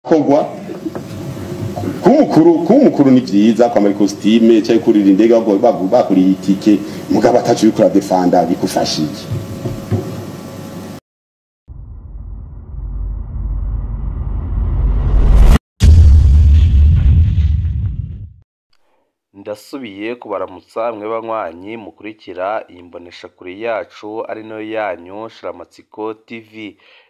Kogwa kuba umukuru ni vyiza, kwambara ikositime cyangwa kurira indege bakuriye itike, mugabo ataco uriko uradefanda bigufasha iki? Ndasubiye kubaramutsa mwe banywanyi mukurikira iyi mboneshakure yacu ari nayo yanyu Shiramatsiko TV.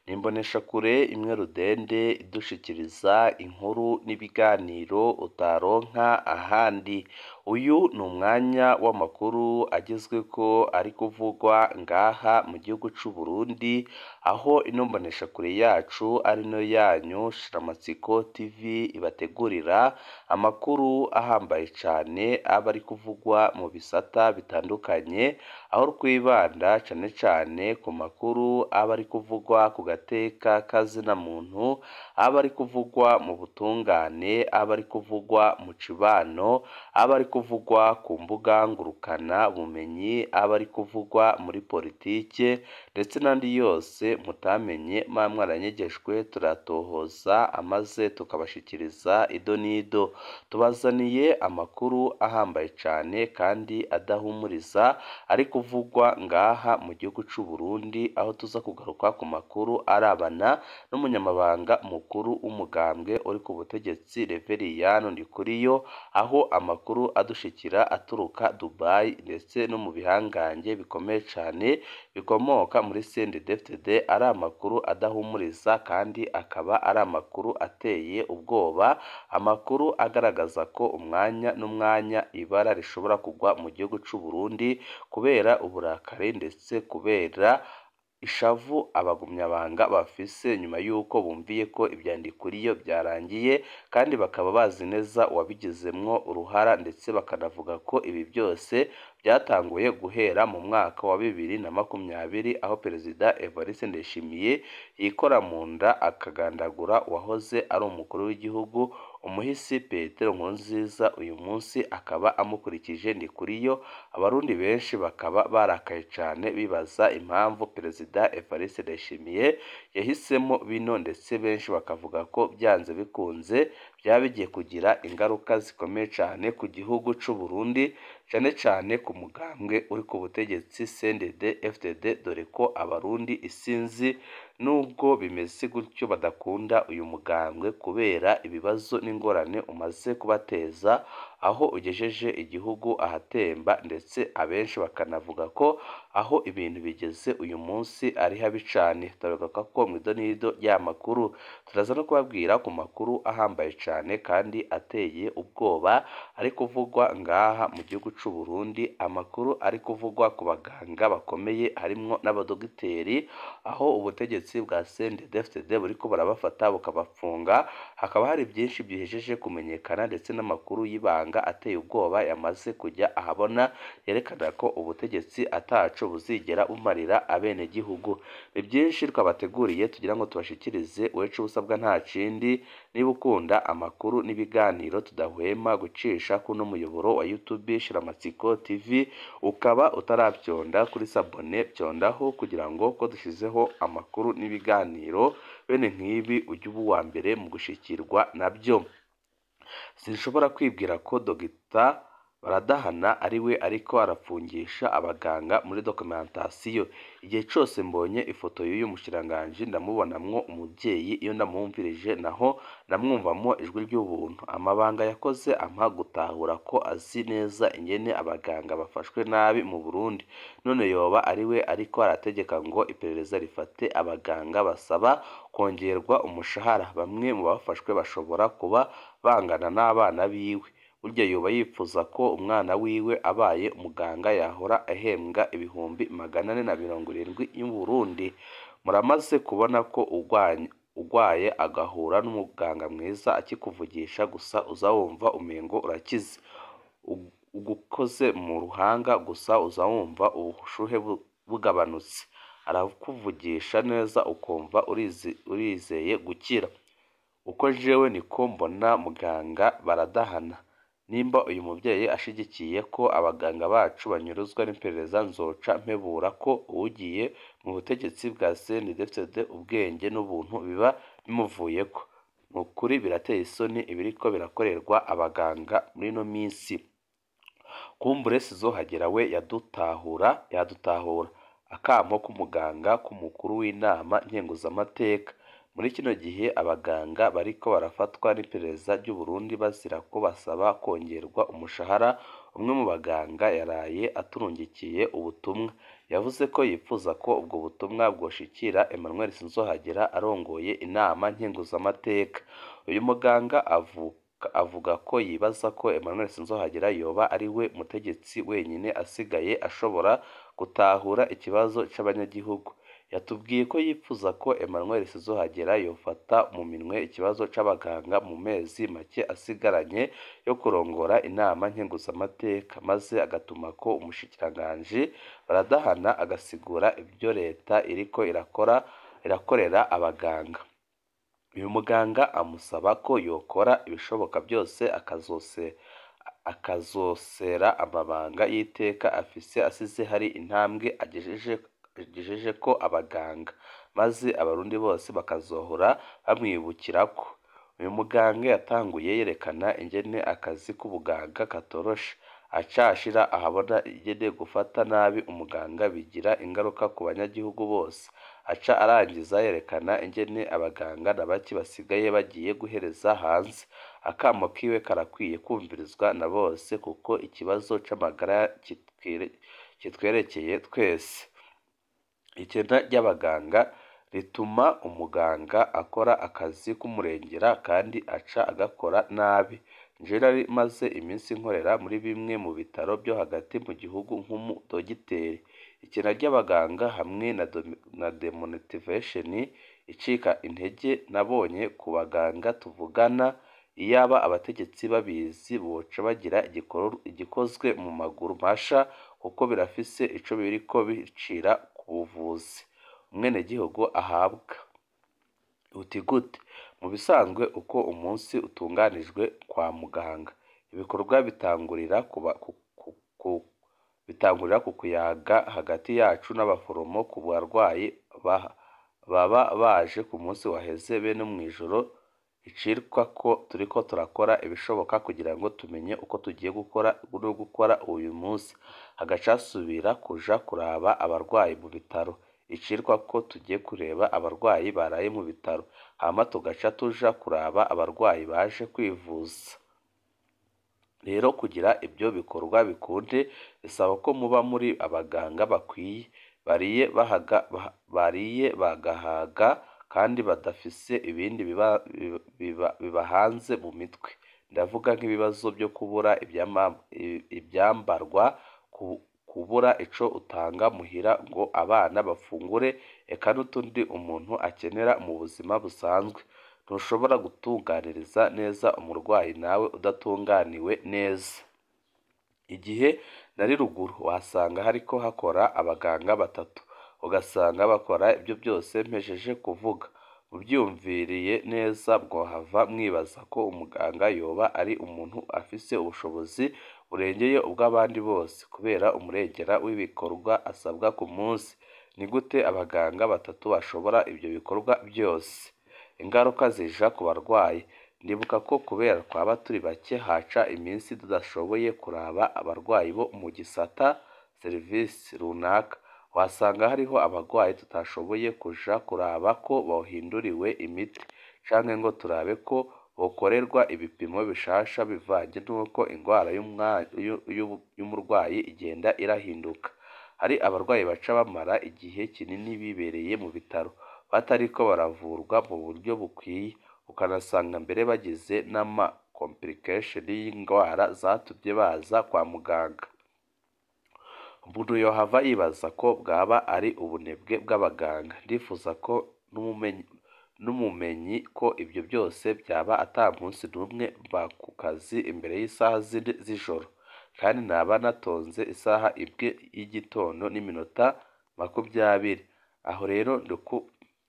Ni imboneshakure imwe rudende idushikiriza inkuru n'ibiganiro utaronka ahandi. Uyu ni umwanya w'amakuru agezweko ari kuvugwa ngaha mu gihugu c'u Burundi, aho ino mboneshakure yacu ari nayo yanyu Shiramatsiko TV ibategurira amakuru ahambaye cane aba ari kuvugwa mu bisata bitandukanye, aho twibanda cane cane ku makuru aba ari kuvugwa ku gateka kazina muntu, aba ari kuvugwa mu butungane, aba ari kuvugwa mu cibano, aba ari kuvugwa ku mbuga ngurukana bumenyi, aba ari kuvugwa muri politike ndetse n'andi yose mutamenye muba mwaranyegejwe. Turatohoza amaze tukabashikiriza ido n'ido. Tubazaniye amakuru ahambaye cane kandi adahumuriza ari kuvugwa ngaha mu gihugu c'u Burundi, aho tuza kugaruka ku makuru arabana n'umunyamabanga mukuru w'umugambwe uri ku butegetsi Reveriyani Ndikuriyo, aho amakuru adushikira aturuka Dubai ndetse no mu bihangange bikomeye cane bikomoka muri CNDD-FDD ari amakuru adahumuriza kandi akaba ari amakuru ateye ubwoba, amakuru agaragaza ko umwanya n'umwanya ibara rishobora kugwa mu gihugu c'u Burundi kubera uburakari ndetse kubera ishavu abagumyabanga bafise nyuma y'uko bumviye ko ibya Ndikuriyo byarangiye, kandi bakaba bazi neza uwabigizemwo uruhara, ndetse bakanavuga ko ibi byose byatanguye guhera mu mwaka wa 2020, aho Perezida Evariste Ndayishimiye yikora mu nda akagandagura uwahoze ari umukuru w'igihugu umuhisi Petero Nkurunziza. Uyu munsi akaba amukurikije Ndikuriyo. Abarundi benshi bakaba barakaye cane bibaza impamvu Perezida Evariste Ndayishimiye yahisemo bino, ndetse benshi bakavuga ko byanze bikunze byaba bigiye kugira ingaruka zikomeye cane ku gihugu c'u Burundi, cane cane ku mugambwe uri ku butegetsi CNDD FDD, dore ko abarundi isinzi nubwo bimeze gutyo badakunda uyu mugambwe kubera ibibazo n'ingorane umaze kubateza, aho ugejeje igihugu ahatemba, ndetse abenshi bakanavuga ko aho ibintu bigeze uyu munsi ari habi cane. Turagaruka ko mw'idonido y'amakuru turaza no kubabwira ku makuru ahambaye cane kandi ateye ubwoba ari kuvugwa ngaha mu gihugu c'u Burundi, amakuru ari kuvugwa ku baganga bakomeye harimwo n'abadogiteri, aho ubutegetsi bwa CNDD-FDD buriko burabafata bukabafunga. Hakaba hari byinshi bihejeje kumenyekana ndetse n'amakuru y'ibanga ateye ubwoba yamaze kujya ahabona yerekana ko ubutegetsi ataco buzigera bumarira abenegihugu. Ni byinshi twabateguriye tugira ngo tubashikirize. Wecu usabwa nta kindi, niba ukunda amakuru n'ibiganiro tudahwema gucisha kuno muyoboro wa YouTube Shiramatsiko TV, ukaba utarabyonda kuri s'abonner, byondaho kugira ngo ko dushyizeho amakuru n'ibiganiro bene nk'ibi ujye uba uwa mbere mu gushikirwa nabyo. Sinshobora kwibwira ko Dogita Baradahana ari we ariko arapfungisha abaganga muri documentation. Igihe cose mbonye ifoto y'uyu mushikiranganji ndamubonamwo umuvyeyi, iyo ndamwumvirije naho ndamwumvamwo ijwi ry'ubuntu. Amabanga yakoze ampa gutahura ko azi neza ingene abaganga bafashwe nabi mu Burundi. None yoba ari we ariko arategeka ngo iperereza rifate abaganga basaba kongerwa umushahara? Bamwe mu bafashwe bashobora kuba bangana n'abana biwe. Burya yoba yipfuza ko umwana wiwe abaye umuganga yahora ahembwa 470,000 y'Uburundi? Muramaze kubona ko ugwaye agahura n'umuganga mwiza, akikuvugisha gusa uza wumva umengo urakize. Ugukoze mu ruhanga gusa uza wumva ubushuhe bugabanutse. Arakuvugisha neza ukumva urizeye gukira. Uko jewe niko mbona muganga Baradahana. Nimba uyu muvyeyi ashigikiye ko abaganga bacu banyuruzwa n'iperereza, nzoca mpebura ko uwugiye mu butegetsi bwa CNDD-FDD ubwenge n'ubuntu biba bimuvuyeko. Ni ukuri birateye isoni ibiriko birakorerwa abaganga muri ino minsi. Kumbure Sizohagera we yadutahura. Akamo k'umuganga k'umukuru w'inama nkenguzamateka. Muri kino gihe abaganga bariko barafatwa n'iperereza ry'u Burundi bazira ko basaba kongerwa umushahara. Umwe mu baganga yaraye aturungikiye ubutumwa, yavuze ko yifuza ko ubwo butumwa bwoshikira Emmanuel Sinzohagera arongoye inama nkenguzamateka. Uyu muganga avuga ko yibaza ko Emmanuel Sinzohagera yoba ari we mutegetsi wenyine asigaye ashobora gutahura ikibazo c'abanyagihugu. Yatubwiye ko yifuza ko Emmanuel Sinzohagera yofata mu minwe ikibazo c'abaganga mu mezi make asigaranye yo kurongora inama nkenguzamateka, maze agatumako umushikiranganji Baradahana agasigura ibyo leta iriko irakorera abaganga. Uyu muganga amusaba ko yokora ibishoboka byose akazosera amabanga y'iteka afise asize hari intambwe agejeje ko abaganga, maze abarundi bose bakazohora bamwibukirako. Uyu muganga yatanguye yerekana ingene akazi k'ubuganga katoroshe, aca ashira ahabona ingene gufata nabi umuganga bigira ingaruka ku banyagihugu bose, aca arangiza yerekana ingene abaganga na bake basigaye bagiye guhereza hanze. Akamo kiwe karakwiye kumvirizwa na bose kuko ikibazo c'amagara kitwerekeye twese. Ikena ry'abaganga rituma umuganga akora akazi k'umurengera kandi aca agakora nabi. Nje nari maze iminsi nkorera muri bimwe mu bitaro byo hagati mu gihugu nk'umudogiteri. Ikena ry'abaganga hamwe na demotivation icika intege nabonye ku baganga tuvugana, iyaba abategetsi babizi boca bagira igikozwe mu maguru masha kuko birafise ico biriko bicira ku buvuzi umwenegihugu ahabwa. Uti gute? Mu bisanzwe uko umunsi utunganijwe kwa muganga, ibikorwa bitangurira ku kuyaga hagati yacu n'abaforomo ku barwayi baba baje ku munsi waheze be no mw'ijoro. Icirwa ko turiko turakora ibishoboka kugira ngo tumenye uko tugiye gukora no gukora uyu munsi, hagaca hasubira kuja kuraba abarwayi mu bitaro. Icirwa ko tugiye kureba abarwayi baraye mu bitaro, hama tugaca tuja kuraba abarwayi baje kwivuza. Rero kugira ibyo bikorwa bikunde bisaba ko muba muri abaganga bakwiye, bariye bagahaga kandi badafise ibindi bibahanze mu mitwe. Ndavuga nk'ibibazo byo kubura ivyambarwa, kubura ico utanga muhira ngo abana bafungure, eka n'utundi umuntu akenera mu buzima busanzwe. Ntushobora gutunganiriza neza umurwayi nawe udatunganiwe neza. Igihe nari ruguru wasanga hariko hakora abaganga batatu, ugasanga bakora ibyo byose mpejeje kuvuga. Muvyiyumviriye neza mwohava mwibaza ko umuganga yoba ari umuntu afise ubushobozi burengeye ubw'abandi bose kubera umurengera w'ibikorwa asabwa ku munsi. Ni gute abaganga batatu bashobora ibyo bikorwa byose? Ingaruka zija ku barwayi. Ndibuka ko kubera twaba turi bake haca iminsi tudashoboye kuraba abarwayi bo mu gisata serivisi runaka. Wasanga hariho abarwayi tutashoboye kuja kuraba ko bohinduriwe imiti canke ngo turabe ko bokorerwa ibipimo bishasha bivanye n'uko ingwara y'umurwayi igenda irahinduka. Hari abarwayi baca bamara igihe kinini bibereye mu bitaro batariko baravurwa mu buryo bukwiye, ukanasanga mbere bagize n'ama complication y'ingwara zatumye baza kwa muganga. Umuntu yohava yibaza ko bwaba ari ubunebwe bw'abaganga. Ndifuza ko n'umumenyi ko ibyo byose byaba ata munsi n'umwe mba ku kazi imbere y'isaha 4 z'ijoro, kandi naba natonze isaha 1 y'igitondo n'iminota 20. Aho rero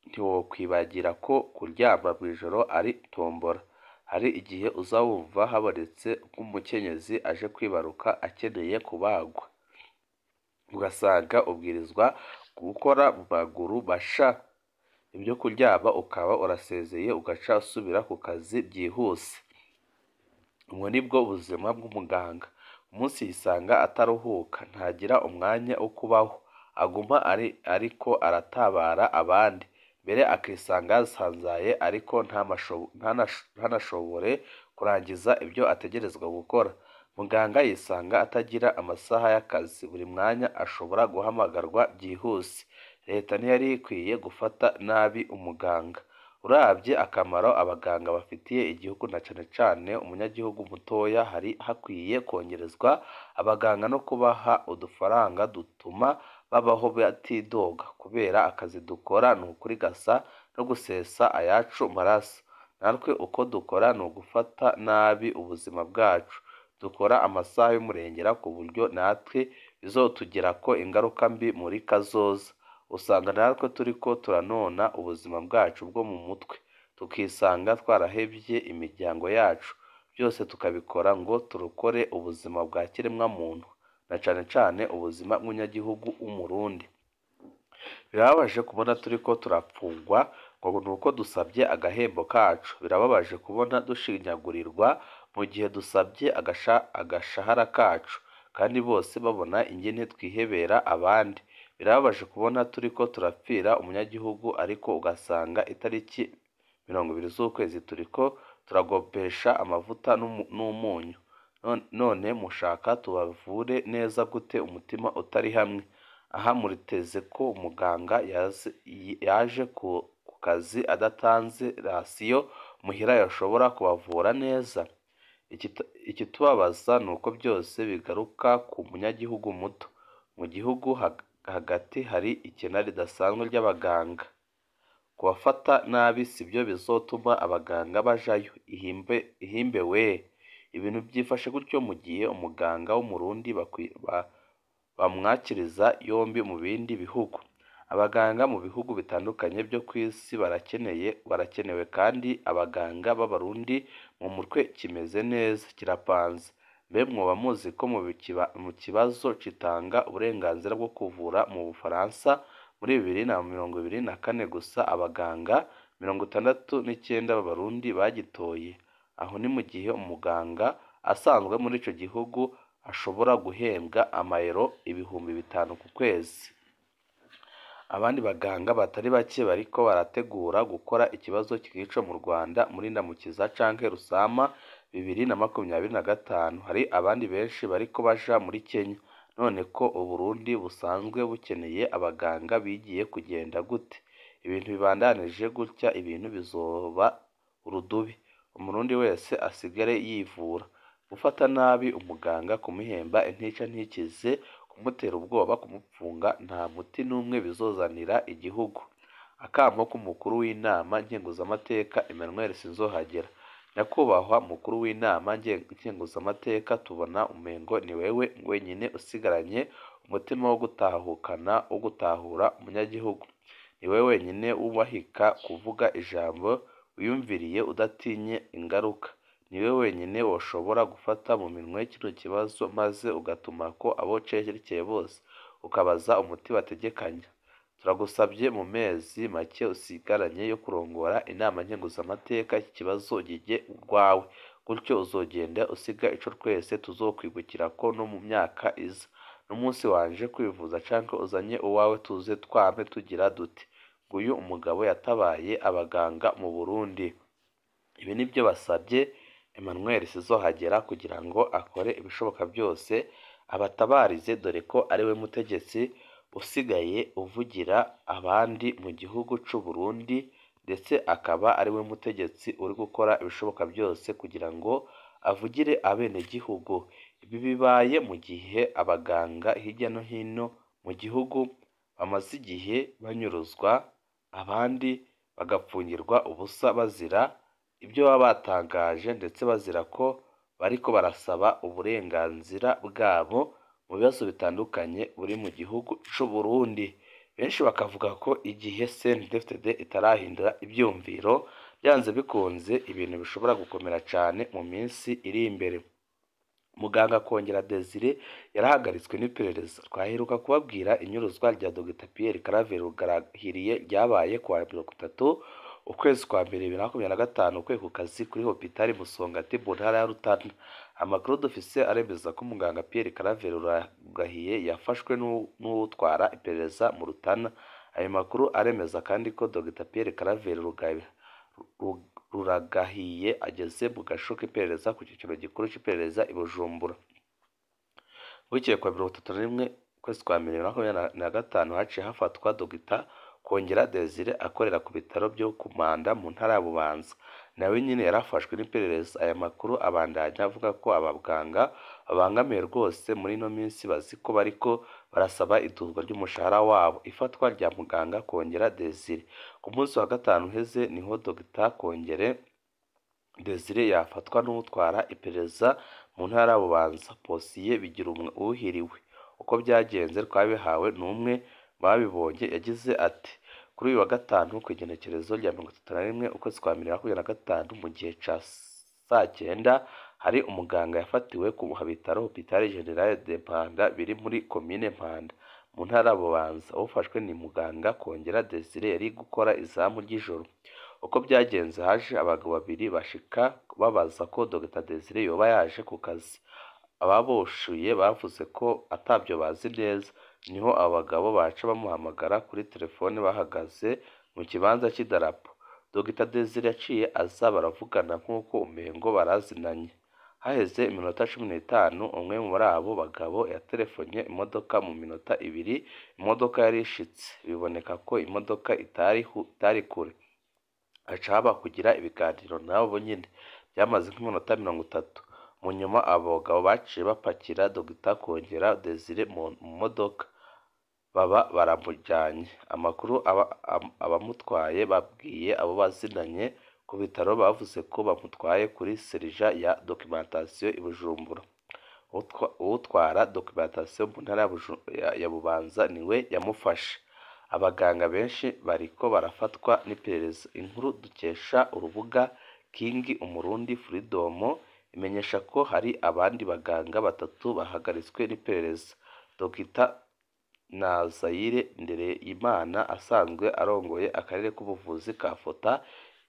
ntiwokwibagira ko kuryama mw'ijoro ari tombora. Hari igihe uza wumva habonetse nk'umukenyezi aje kwibaruka akeneye kubagwa, ugasanga ubwirizwa gukora mu maguru masha. Ibyo kuryama ukaba urasezeye ugaca usubira ku kazi byihuse. Ubwo nibwo buzima bw'umuganga. Umunsi yisanga ataruhuka, ntagira umwanya wo kubaho, aguma ariko aratabara abandi, mbere akisanga yasanzaye ariko ntanashobore kurangiza ibyo ategerezwa gukora. Muganga yisanga atagira amasaha y'akazi, buri mwanya ashobora guhamagarwa byihuse. Leta ntiyari ikwiye gufata nabi umuganga. Uravye akamaro abaganga bafitiye igihugu na cane cane umunyagihugu mutoya, hari hakwiye kongerezwa abaganga no kubaha udufaranga dutuma babaho batidoga, kubera akazi dukora nukuri gasa no gusesa ayacu maraso. Natwe uko dukora ni ugufata nabi ubuzima bwacu. Dukora amasaha y'umurengera ku buryo natwe bizotugirako ingaruka mbi muri kazoza. Usanga natwe turiko turanona ubuzima bwacu bwo mu mutwe, tukisanga twarahevye imiryango yacu, byose tukabikora ngo turokore ubuzima bwa kiremwamuntu, na cane cane ubuzima bw'umunyagihugu w'Umurundi. Birababaje kubona turiko turapfungwa ngo nuko dusabye agahembo kacu. Birababaje kubona dushinyagurirwa mu gihe dusabye agashahara kacu, kandi bose babona ingene twihebera abandi. Birababaje kubona turiko turapfira umunyagihugu, ariko ugasanga itariki 20 z'ukwezi turiko turagopesha amavuta n'umunyu. None mushaka tubavure neza gute umutima utari hamwe? Aha muriteze ko umuganga yaje ku kazi adatanze rasiyo muhira yoshobora kubavura neza? Ikitubabaza nuko byose bigaruka ku munyagihugu muto. Mu gihugu hagati hari ikena ridasanzwe ry'abaganga. Kubafata nabi sivyo bizotuma abaganga bajayo. Ihimbe we! Ibintu byifashe gutyo mu gihe umuganga w'Umurundi bamwakiriza yombi mu bindi bihugu. Abaganga mu bihugu bitandukanye byo kw'isi barakenewe, kandi abaganga b'Abarundi mu mutwe kimeze neza, kirapanze. Mbe mwoba muzi ko mu kibazo gitanga uburenganzira bwo kuvura mu Bufaransa muri 2024 gusa abaganga 69 b'Abarundi bagitoye? Aho ni mu gihe umuganga asanzwe muri ico gihugu ashobora guhembwa amayero 5000 ku kwezi. Abandi baganga batari bake bariko barategura gukora ikibazo nk'ico mu Rwanda muri Ndamukiza canke Rusama 2025. Hari abandi benshi bariko baja muri Kenya. None ko Uburundi busanzwe bukeneye abaganga bigiye kugenda gute? Ibintu bibandanije gutya ibintu bizoba urudubi. Umurundi wese asigare yivura. Gufata nabi umuganga, kumuhemba intica ntikize, kumutera ubwoba, kumupfunga, nta muti n'umwe bizozanira igihugu. Akamo k'umukuru w'inama nkenguzamateka Emmanuel Sinzohagera. Nyakubahwa mukuru w'inama nkenguzamateka, tubona umengo ni wewe wenyine usigaranye umutima wo gutahukana, wo gutahura umunyagihugu. Ni wewe wenyine wubahika kuvuga ijambo wiyumviriye udatinye ingaruka. Ni wewe wenyine woshobora gufata mu minwe kino kibazo maze ugatumako abo cerekeye bose, ukabaza umuti bategekanya. Turagusabye mu mezi make usigaranye yo kurongora inama nkenguzamateka iki kibazo gige urwawe, gutyo uzogenda usiga ico twese tuzokwibukirako no mu myaka iza. N'umunsi wanje kwivuza canke uzanye uwawe tuze twame tugira duti nguyu umugabo yatabaye abaganga mu Burundi. Ibi nibyo basabye Emmanuel Sinzohagera kugira ngo akore ibishoboka byose abatabarize, dore ko ariwe mutegetsi usigaye uvugira abandi mu gihugu c'u Burundi, ndetse akaba ariwe mutegetsi uri gukora ibishoboka byose kugira ngo avugire abenegihugu. Ibi bibaye mu gihe abaganga hirya no hino mu gihugu bamaze igihe banyuruzwa, abandi bagapfungirwa ubusa bazira ibyo baba batangaje, ndetse bazira ko bariko barasaba uburenganzira bwabo mu bibazo bitandukanye buri mu gihugu c'u Burundi. Benshi bakavuga ko igihe CNDD-FDD itarahindura ivyumviro, byanze bikunze ibintu bishobora gukomera cane mu minsi iri imbere. Muganga Kongera Desire yarahagaritswe n'iperereza. Twaheruka kubabwira inyuruzwa rya Dr Pierre Claver Rugarahiriye ryabaye kuwa 30 ukwezi kwa mbere 2025 ukuye ku kazi kuri Hopitali Musongati mu ntara ya Rutana. Amakuru dufise aremeza ko muganga Pierre Claver Rugarahiye yafashwe n'uwutwara iperereza mu Rutana. Ayo makuru aremeza kandi ko Dr Pierre Claver Ruragahiye ageze mu gasho k'iperereza ku cyicaro gikuru cy'iperereza i Bujumbura. Bukeye kuwa 31 ukwezi kwa mbere 2025 haciye hafatwa Dr Kongera Desire akorera ku bitaro byo ku Manda mu ntara ya Bubanza. Nawe nyine yarafashwe n'iperereza. Aya makuru abandanya avuga ko abaganga babangamiwe rwose muri ino minsi bazi ko bariko barasaba iduzwa ry'umushahara wabo. Ifatwa rya muganga Kongera Desire ku munsi wa gatanu uheze niho Dr Kongere Desire yafatwa n'utwara iperereza mu ntara ya Bubanza, Posiye Bigiruwuhiriwe. Uko byagenze twabihawe n'umwe babibonye, yagize ati: "Kuri uyu wa gatanu ku igenekerezo rya 31 ukwezi kwa mbere 2025 mu gihe ca saa cyenda hari umuganga yafatiwe ku bitaro Hôpital General de Mpanda biri muri komine Mpanda mu ntara ya Bubanza. Ufashwe ni muganga Kongera Desire yari gukora izamu ry'ijoro. Uko byagenze haje abagabo babiri bashika babaza ko Dr Desire yoba yaje ku kazi. Ababoshuye bavuze ko atabyo bazi neza. Niho abo bagabo baca bamuhamagara kuri telefone bahagaze mu kibanza cy'idarapo. Dr Desire yaciye aza baravugana nk'uko umengo barazinanye. Haheze iminota 15 umwe muri abo bagabo yaterefonye imodoka. Mu minota ibiri imodoka yari ishitse. Biboneka ko imodoka itari kure. Haca haba kugira ibiganiro nabo nyene byamaze nk'iminota 30. Mu nyuma abo bagabo baciye bapakira Dr Kongera Desire mu modoka baba baramujyanye. Amakuru abamutwaye babwiye abo bazinanye ku bitaro bavuze ko bamutwaye kuri serija ya documentation i Bujumbura. Uwutwara documentation mu ntara ya Bubanza niwe yamufashe. Abaganga benshi bariko barafatwa n'iperereza. Inkuru dukesha urubuga King Umurundi Freedom imenyesha ko hari abandi baganga batatu bahagaritswe n'iperereza. Dr Nazayire Ndereyimana asanzwe arongoye akarere k'ubuvuzi ka Fota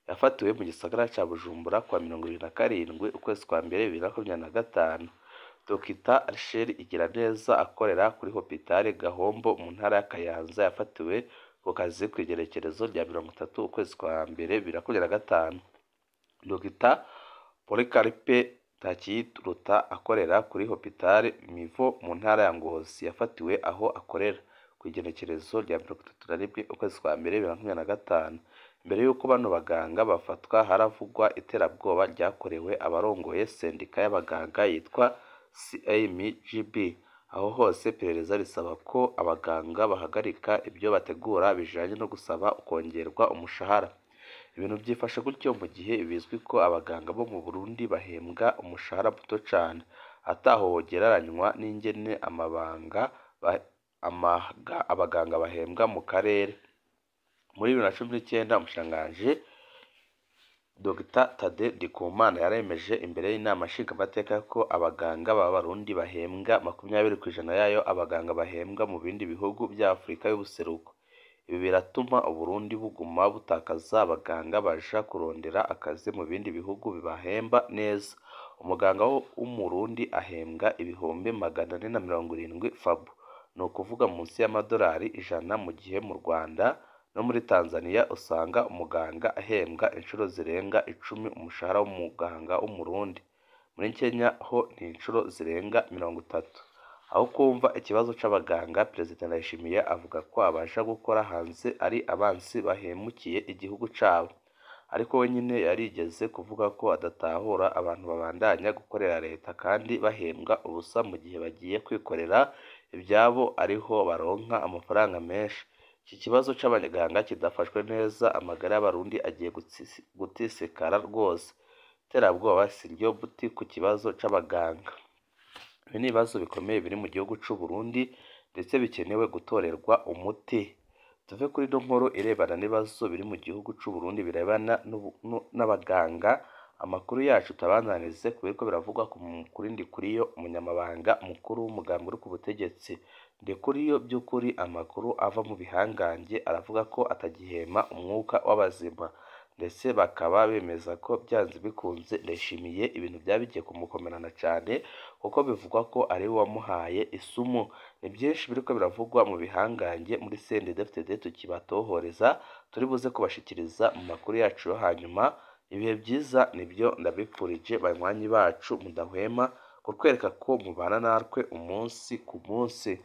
yafatiwe mu gisagara ca Bujumbura kuwa 27 ukwezi kwa mbere 2025. Dr Rachel Igiraneza akorera kuri Hôpital Gahombo mu ntara ya Kayanza yafatiwe ku kazi ku igerekerezo rya 30 ukwezi kwa mbere 2025. Dr Polycarpe Ntakiruta akorera kuri Hôpital Mivo mu ntara ya Ngozi yafatiwe aho akorera ku igenekerezo rya 31 ukwezi kwa mbere 2025. Mbere y'uko bano baganga bafatwa haravugwa iterabwoba ryakorewe abarongoye sendika y'abaganga yitwa CAMGB. Aho hose iperereza risaba ko abaganga bahagarika ibyo bategura bijanye no gusaba kongerwa umushahara. Ibintu byifashe gutyo mu gihe bizwi ko abaganga bo mu Burundi bahembwa umushahara muto cane, ataho wogereranywa n'ingene abaganga bahembwa mu karere. Muri 2019 umushikiranganji Dr Tade Ndikumana yaremeje imbere y'inama nshingamateka ko abaganga b'Abarundi bahembwa 20% yayo abaganga bahembwa mu bindi bihugu vya Afurika y'ubuseruko. Ibi biratuma Uburundi buguma butakaza abaganga baja kurondera akazi mu bindi bihugu bibahemba neza. Umuganga w'Umurundi ahembwa 470,000 FAB, ni ukuvuga munsi y'amadolari 100, mu gihe mu Rwanda no muri Tanzania usanga umuganga ahembwa inshuro zirenga 10 umushahara w'umuganga w'Umurundi. Muri Kenya ho ni inshuro zirenga 30. Aho kumva ikibazo c'abaganga, Perezida Ndayishimiye avuga ko abaja gukora hanze ari abansi bahemukiye igihugu cabo. Ariko we nyene yarigeze kuvuga ko adatahura abantu babandanya gukorera leta kandi bahembwa ubusa mu gihe bagiye kwikorera ivyabo ariho baronka amafaranga menshi. Iki kibazo c'abaganga kidafashwe neza, amagara y'Abarundi agiye gutisikara rwose. Iterabwoba siryo muti ku kibazo c'abaganga. Ibi ni ibibazo bikomeye biri mu gihugu c'u Burundi ndetse bikenewe gutorerwa umuti. Tuve kuri ino nkuru irebana n'ibibazo biri mu gihugu c'u Burundi birebana n'abaganga. Amakuru yacu tuyabandanirize ku biriko biravugwa kuri Ndikuriyo, umunyamabanga mukuru w'umugambi uri ku butegetsi. Ndikuriyo by'ukuri amakuru ava mu bihangange aravuga ko atagihema umwuka w'abazima, ndetse bakaba bemeza ko byanze bikunze Ndayishimiye ibintu byaba bigiye kumukomerana cyane, kuko bivugwa ko ari we wamuhaye isumu. Ni byinshi biriko biravugwa mu bihangange muri CNDD-FDD tukibatohoreza, turi buze kubashikiriza mu makuru yacu yo hanyuma. Ibihe byiza nibyo ndabipfurije banywanyi bacu mudahwema kutwereka ko mubana natwe umunsi ku munsi.